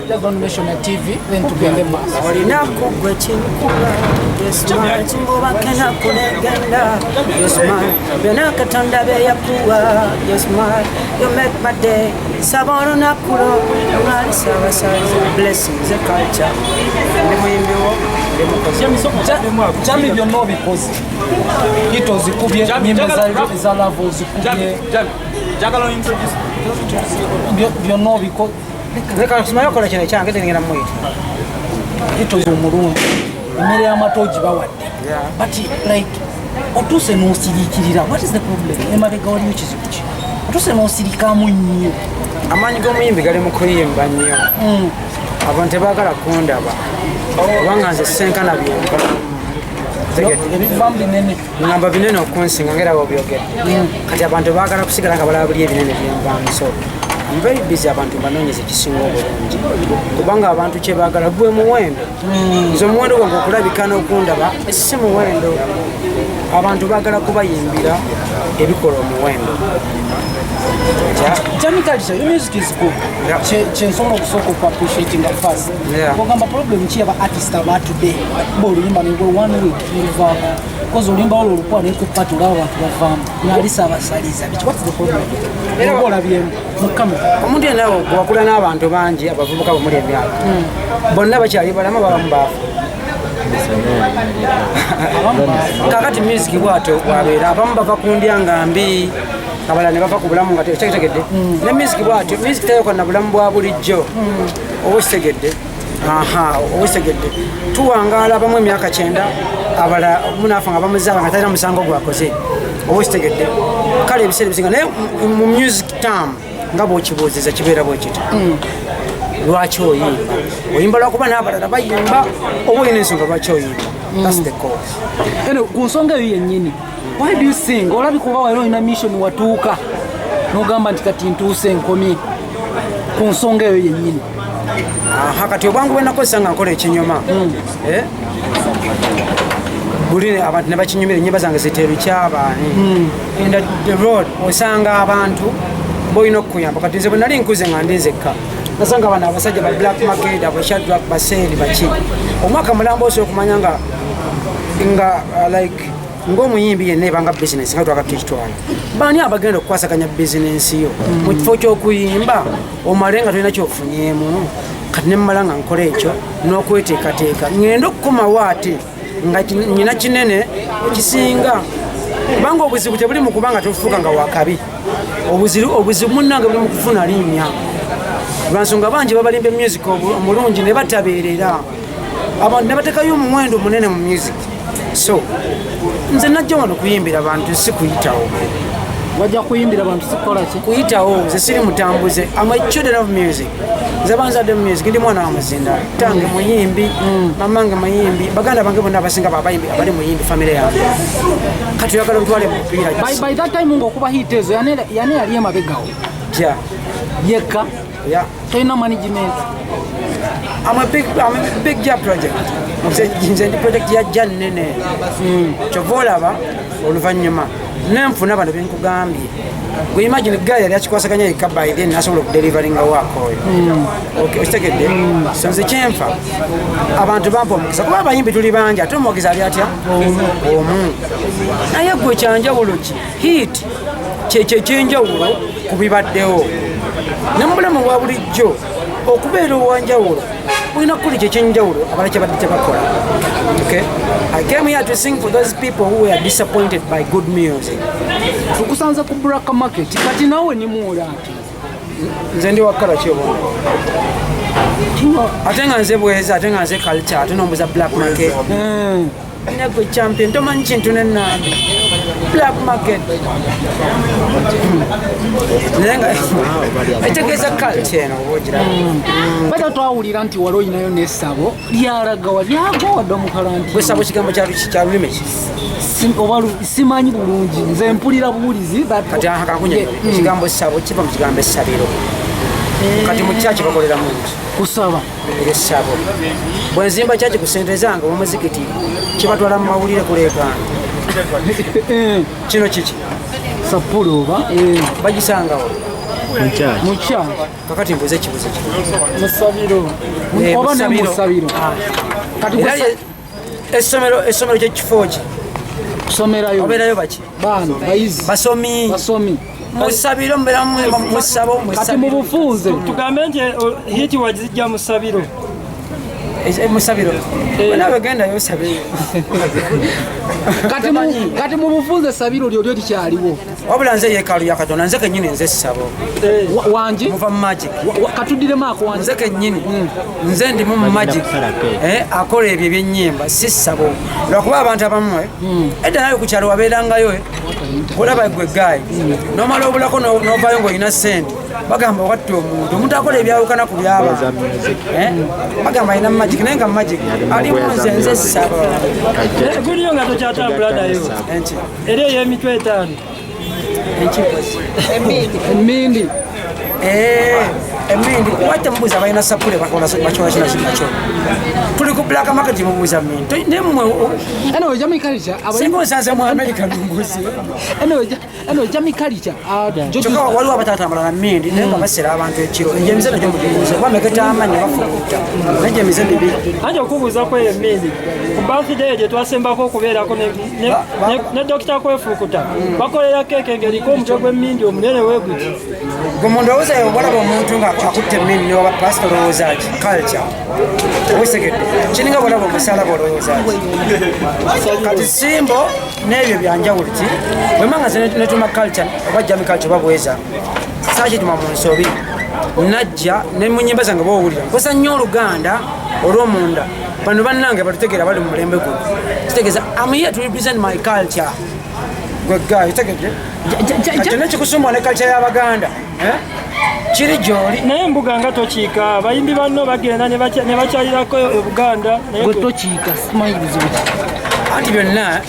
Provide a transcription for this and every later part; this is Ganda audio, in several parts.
Just don't mention a TV, then tugende mu maaso. Olinaku gwe kinkula yesmai negenda yesmai byonna Katonda bye yakuwa. Yesmai, you make my day. Saba olunaku lwo lwali sabasaza blessings culture. Ndi muyimbi wo, ndi mukozi. Jamie, byonna obikoze, hit ozikubye, nyimba eza love ozikubye. Njagala introduce. Byonna obikoze. Leka simanyi okola kino ekyange, tengenda muyita. Hit omulungi, emmere y'amata ogibawadde, but like otuuse n'osiriikirira. What is the problem? Emabega waliyo kizibu ki? Otuuse n'osirikamu nnyo. Amaanyi g'omuyimbi gali mu kuyimba nnyo. Abantu tebaagala kundaba kubanga nze senkana byenva. Tegedde? Ebivaamu binene. Ngamba binene okunsinga ngera bwobyogedde. Kati abantu baagala kusigala nga balaba buli ebinene byenvaamu, so I'm very busy. Abantu banoonyeza ekisinga obulungi kubanga abantu kyebaagala gwe muwendo. Nze omuwendo gwange okulabika n'okundaba si muwendo. Abantu baagala kubayimbira ebikola omuwendo. Jamie Culture, your music is good. Kyensobola okusooka oku appreciatinga first. Ogamba problem ki aba artist aba today? Ba oluyimba ne one week neluvaako. Because oluyimba olwo olukuba ne ku party olaba abantu bavaamu. Nalisa abasaliza. Biki, what's the problem? Oba olabyemu mu camera. Omuntu yenna wakula n'abantu bangi, abavubuka bamuli emyaka bonna bakyali balamu, abamu baafa. Abamu baafa. Kakati music bwatyo bwabeera, abamu bava ku ndya nga mbi, abalala ne bava ku bulamu nga tekitegedde. Ne music bwatyo, music tayokana na bulamu bwa bulijjo, oba okitegedde? Aha, oba okitegedde? Tuwangaala abamu emyaka 90, abalala munaafa nga bamuzaaba nga talina musango gwakoze, oba okitegedde? Kale ebiseera ebisinga naye mu music term nga bwokibuuziza kibeera bwekiti: lwaki oyimba? Oyimba lwakuba n'abalala bayimba oba olina ensonga lwaki oyimba? That's the cause. Eno ku nsonga eyo yennyini, why do you sing? Olabika oba wali olina mission, watuuka n'ogamba nti kati ntuuse, nkomye ku nsonga eyo yennyini. Aha, kati obwangu bwe nakozesa nga nkola ekinyoma, eh? Buli abantu ne bakinyumira, enyimba zange ziteerukyabaani in the road, osanga abantu bolina okukuyamba. Kati nze bwe nali nkuze nga ndi nzekka, nasanga bano abasajja ba Black Market, abashadrak, baseeri baki, omwaka mulamba osobola okumanya nga like ng'omuyimbi yenna ebanga bizinesi nga twaka tukitwala, baani abagenda okukwasaganya bizinensi yo mu kifo ky'okuyimba omale nga tolina kyofunyeemu. Kati nemmala nga nkola ekyo n'okweteekateeka ŋŋende okukomawo ate nga nyina kinene ekisinga, kubanga obuzibu tebuli mu kubanga tofuuka nga wakabi. Obuzibu munnange buli mu kufuna linnya, lwansonga bangi babalimba music omulungi ne batabeerera abantu ne batekayo omuwendo munene mu music. So nze najja wano kuyimbira bantu, si kuyitawo. Wajja kuyimbira bantu, sikukola ki? Kuyitawo. Nze siri mutambuze. I'm a children of music. Nze banzadde mu music, ndi mwana wa muzinda, tange muyimbi, mamange muyimbi, baganda bange bonna abasinga babayimbi, abali muyimbi famire yange. Kati oyagala ntwale mupiira? By that time ng'okuba hit ezo, yane yali emabegawo? Ja. Yekka? Yeah. Tolina management? I'm a big job project. Nze ndi project ya jja nnene. Kyova olaba oluvannyuma nenfuna bano benkugambye. Gwe imagine guy yali akikwasaganya yekka, by then nasobola okudeliveringa waaka oyo. Okay, okitegedde? So nze kyenfa abantu bampa omukisa kuba abayimbi tuli bangi, ate omuwagizi ali atya omu. Naye gwe kyanjawulo ki? Hit kyekyo ekyenjawulo ku bibaddewo ne mu bulamu bwa bulijjo. Okubeera owanjawulo olina kukola ekyo ekyenjawulo abalala kyebadde tebakola. Okay? I came here to sing for those people who were disappointed by good music. Tukusanze ku Black Market, kati naawe nimuwola ati Nze ndi wakala kyobona, ate nga nze bweza, ate nga nze culture, ate nombuza Black Market. Negwe champion, tomanyi kintu nenambi Black Market, naye nga etegeeza culture eno oba ogiraba. Bata twawulira nti wali olinayo n'essabo lyalagawa, lyagwa wadde omukalanti? Gwesabo kigambo kya lulimi ki? Oba simanyi bulungi, nze mpulira buwulizi Kati aha kakunyonyola. Ekigambo sabo kiva mu kigambo essabiro. Kati mu kyaki bakoleramu nti? Kusaba. Essabo. Bwe nzimba kyaki ku sente zange mu muzikiti, kibatwala mu mawulire kuleekaana. Kino kiki? Sapule oba? Bagisangawo? Mu church. Kakati mbuuze ekibuuzo ki? Musabiro. Oba ne musabiro. Kati essomero, essomero kyekifo ki? Kusomerayo. Obeerayo baki? Baana, bayizi. Basomi. Basomi. Musabiro mubeera musabo. Kati mu bufunze. Tugambe nti hit wagizijja mu ssabiro. Musabiro nawe gendayo osabeyo. Kati mu bufunze sabiro lyolyo likyaliwo. Wabula nze yeekaalu ya Katonda, nze kennyini nze ssabo. Wangi? Muva mu magic. Katuddiremu ako wangi. Nze kennyini nze ndimu mu magic akola ebyo ebyennyimba, si ssabo, lwakuba abantu abamu edda nawe ku kyalo wabeerangayo olaba gwe gaayi nomala obulako novaayo ng'olina ssente, bagamba watta omuntu, omuntu akola ebyawukana ku by'abantu, bagamba alina magic, naye nga magic alimu nze nze ssabo. Guliyo nga tokyatambula nayo era ey'emitwe etaano. Emindi. Emindi wate mubuuza balina sapule bakola bakyola kino kinakyo, tuli ku black market, mubuuza mindi nemwe. Anyway, Jamie Culture, singa osanze mu America numbuuzi. Anyway, Jamie Culture, kyokka waliwo abatatambula na mindi naye nga basera abantu ekiro, egyo emize nagyo mugibuuze kuba meketa amannya bafukuta, naye gyo emize mibi. Anti okubuuza ku eyo emindi, ku birthday gye twasembako okubeerako ne Dokita Kwefukuta, bakolera keeke ng'eriko omutwe gw'emmindi omunene weeguti. Gwe mundowooza yo, walaba omuntu nga akutte emmindi newaba pasita, olowooza ki? Culture owesegedde kiringa bwolaba omusalaba, olowooza ki? Kati simbo n'ebyo byanjawulo ki bwemba nga nze netuma culture oba Jamie Culture oba Bweza, saakituma mu nsobi, najja ne mu nyimba zange bowulira nkosa nnyo Oluganda olw'omunda, bano bannange batutegeera bali mu mulembe guno, kitegeeza am here to represent my culture. Gwe gayo tegedde kati nekikusumba ne culture y'Abaganda, eh? Kiri gy'oli. Naye embuga nga tokiika, abayimbi banno bagenda ne bakyalirako e Buganda, naye gwe tokiika, simanyi buzibu ki. Anti byonna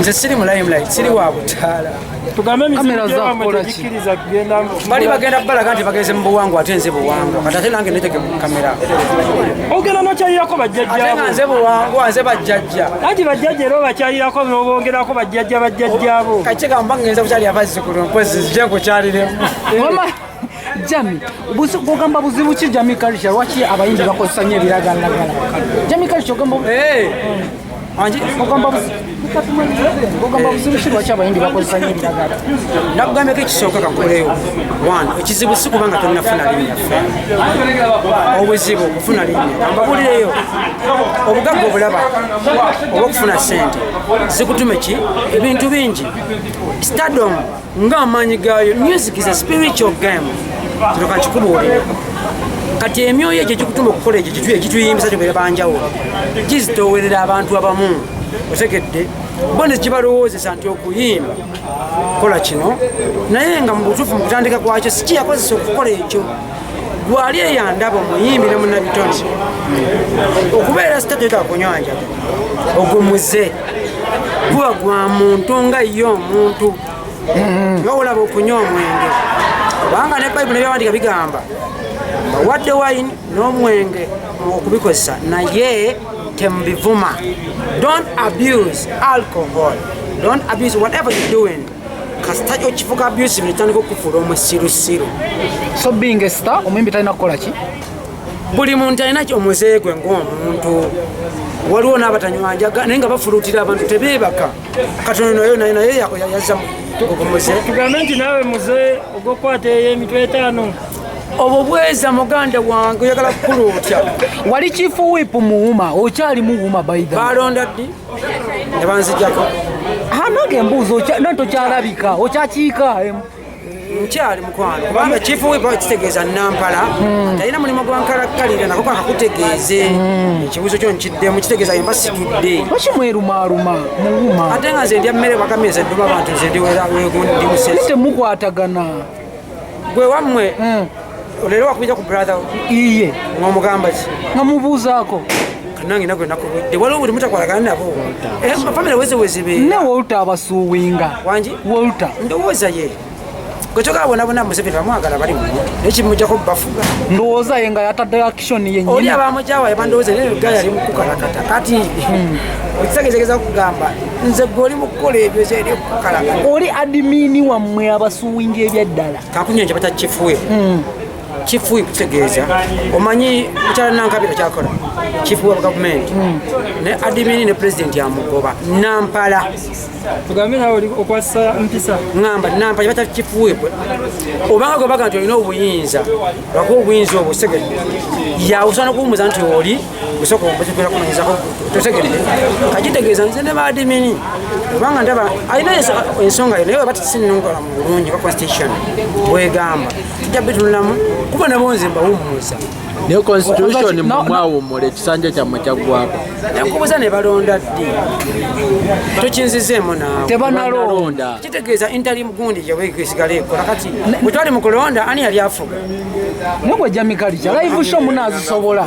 nze siri mu limelight, siri wa butaala. Tugambe emizimu Kamera gyewamwe zakukola ki? tegikkiriza kugenda. Bali bagenda balaga nti bagenze mu buwangwa, ate nze buwangwa, kati ate nange netege mu kamera. Ogenda nokyalirako Ate nga bajjajjaabo. nze buwangwa, nze bajjajja. Anti bajjajja era obakyalirako nobongerako bajjajja bajjajjaabo. Kakigamba ngenza kukyalira bazzukulu, mpozi nzije nkukyaliremu. Wama Jamie, ogamba buzibu ki Jamie Culture, lwaki abayimbi bakozesa nnyo ebiragalalagala? Jamie Culture, ogamba Anji ogamba buzibu ki lwaki abayimbi bakozesa nnyo ebiragala? Nakugambyeko ekisooka, kankuleyo one, ekizibu si kubanga tonnafuna linnya ffe, obuzibu kufuna linnya. Kambabulireyo, obugagga obulaba oba okufuna sente zikutume ki ebintu bingi, stardom ng'amaanyi gaayo. Music is a spiritual game, kino kankikubuulire. Kati emyoyo egyo egikutuma okukola ekyo kitu ekituyimbisa tubeere banjawulo kizitoowerera abantu abamu, otegedde, bo ne kibalowoozesa nti okuyimba kola kino, naye nga mu butuufu mu kutandika kwakyo si kiyakozesa okukola ekyo. Gwali eyandaba omuyimbi ne munnabitone okubeera star toyetaaga kunywa njaga, ogwo muze guba gwa muntu nga ye omuntu nga olaba okunywa omwenge, kubanga ne Bayibuli nebyawandika bigamba bawadde wine n'omwenge okubikozesa, naye temubivuma. Don't abuse alcohol, don't abuse whatever you're doing. Kasita okifuka abusive netandika okufuula omusirusiru. So being a star, omuyimbi talina kukola ki? Buli muntu alina omuze gwe ng'omuntu, waliwo n'abatanywa njaga naye nga bafuluutira abantu tebeebaka. Katono nayo naye naye yazza ogumuze. Tugambe nti naawe muze ogwokukwata ey'emitwe etaano. Obwo bweza muganda wange, oyagala kukula otya? Wali chief whip muwuma, okyali muwuma by the way? Balonda ddi ne banzijjako? Nange embuuzo, nange tokyalabika, okyakiika? Nkyali mukwano, kubanga chief whip kitegeeza nampala talina mulimu gwa nkalakkalira nako kakakutegeeze ekibuuzo kyo nkiddemu, kitegeeza yemba situdde. Lwaki mwerumaaluma muwuma? Ate nga nze ndya mmere, bagamye nze dduma abantu, nze ndi musezi. Temukwatagana. Gwe wammwe leero wakubija ku brother? Iye. Ng'omugamba ki? Nga mubuuzaako. Nange nagwe nakubidde, waliwo buli mutakwalagana nabo famire weze wezibeera. Ne Walter abasuuwinga. Wangi? Walter. Ndowooza ye Gwe kyogala bonna bonna Museveni bamwagala bali muno, naye kimujjako bafuga. Ndowooza ye nga yataddeyo action Oli yennyini. Abamukyawa bandowooza, naye gaali ali mukukalakata. Kati okitegeezegeza kugamba nze gwe oli mukukola ebyo eri okukalakata. Oli admin wammwe abasuwinga ebyaddala. Kakunyonja bata chief whip. Chief whip kitegeeza, omanyi mukyala Nankabira kyakola chief whip wa gavumenti ne admin ne president yamugoba nampala. Tugambe nawe oli okwasa mpisa. Ŋŋamba nampala bata chief whip, obanga gwe baga nti olina obuyinza, lwakuba obuyinza obwo otegedde yawusa nokuwumuza nti oli gusooka okumanyizako, totegedde. Kakitegeeza nze ne ba admin obanga ndaba alina ensonga yo, naye weba tisinungola mu bulungi ba constitution bwegamba tujja bitunulamu, kuba nabo nze mbawummuza. Naye constitution mwawummula, ekisanja kyammwe kyaggwako. Nenkubuza, ne balonda ddi? Tokinzizeemu naawe. Tebanalonda. Kitegeeza interim gundi gyewesigala ekola. Kati bwe twali mu kulonda, ani yali afuga? Naye gwe Jamie Culture, live show munazisobola?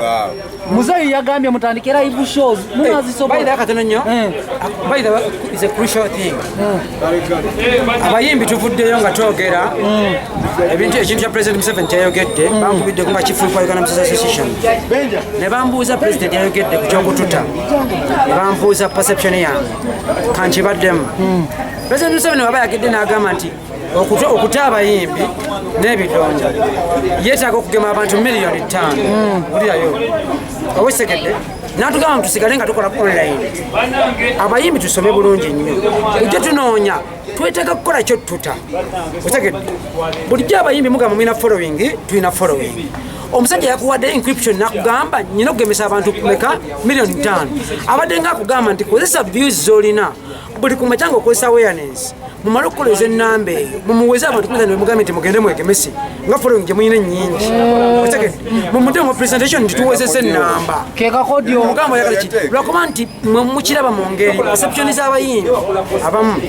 Muzeeyi yagambye mutandike live shows, munazisobola? By the way, katono nnyo. By the way, is a crucial thing. Abayimbi tuvuddeyo nga twogera ebintu, ekintu kya President Museveni kyayogedde. Bankubiddeko nga chief wa Uganda Musicians Association ne bambuuza, president yayogedde ku kyokututa, ne bambuuza perception yange. Kankibaddemu. President Museveni waba yagedde n'agamba nti okuta abayimbi n'ebidongo yeetaaga okugema abantu 5 miliyoni. Wulirayo, owetegedde natugamba nti tusigale nga tukola online. Abayimbi tusome bulungi nnyo, ujje tunoonya twetaaga kukola kyo tuta. Otegedde, bulijjo abayimbi mugamba mulina following, tulina following. Omusajja yakuwadde encryption nakugamba nyina okugemesa abantu meka? 5 miliyoni. Abadde nga akugamba nti kozesa views zolina buli kumakya nga okozesa awareness, mumale okukoleza enamba eyo, mumuweze abantu mugambe nti mugende mwegemese nga following gye muyina ennyingi. Otegedde, mumudde mu presentation nti tuwezesa enamba. Kekakodyo. Mugamba oyagala ki? Lwakuba nti mwe mukiraba mu ngeri perception z'abayimbi abamu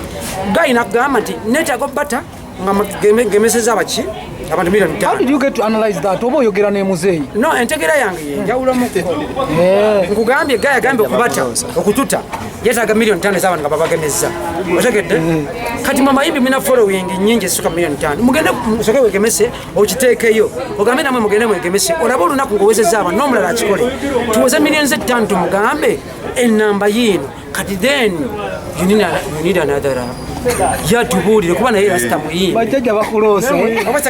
gayina kugamba nti neetaaga obbata nga gemeseza abaki abantu miliyoni How ttaano did you get to analyze that? Oba oyogera ne muzeeyi? No, entegera yange yenjawulomuko. Nkugambye gaya agambye okubata okututa yeetaaga 5 miliyoni ez'abantu nga babagemeza. Otegedde, kati mwe abayimbi mulina following nyingi ezisuka 5 miliyoni, mugende musoke wegemese, okiteekeyo ogambe namwe mugende mwegemese, olabe olunaku ng'owezezza abantu n'omulala akikole, tuweze 5 miliyoni tumugambe enamba yiino. Kati then you need another yatubuulire kuba naye rasita muyimbi. Bajjajja bakuloose. Oba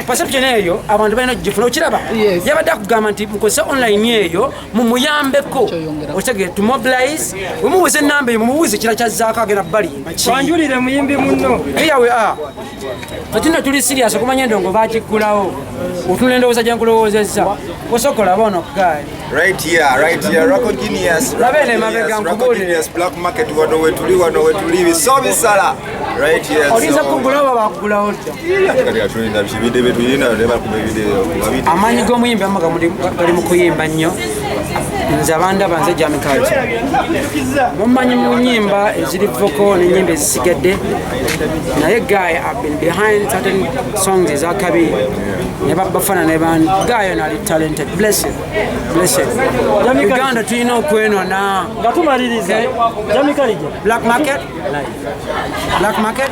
perception eyo abantu balina okugifuna, okiraba? Yes. Yabadde akugamba nti mukozese online eyo mumuyambeko. Kyoyongera. Otegere, tumobilize, wemubuuza enamba eyo, mumubuuze ekira kyazzaako agenda balimba. Twanjulire muyimbi munno. Here we are. Fetuna tuli serious okumanya endongo bagiggulawo, otunula endowooza gye nkulowoozezza, osobola olaba ono gaali. Right here, right here, Rocco Genius. Laba eno emabega Rocco nkubuulire. Genius, Black Market, wano wetuli, wano wetuli, biso bisala. Right here. Oyinza so- kugulawo oba bakugulawo dda? Kati katulinda bibide bye tulina, ne bakuba ebide, kuba bide. Amaanyi g'omuyimbi amu gali mu kuyimba nnyo. Nze abandaba, nze Jamie Culture, mumanyi mu nyimba eziri vocal n'enyimba ezisigadde, naye guy, I've been behind certain songs ezakabi ne bafana ne ban guy ono ali talented. Blessed, blessed. Uganda tulina okwenona. Nga tumaliriza, Jamie Culture. Black Market, Black Market.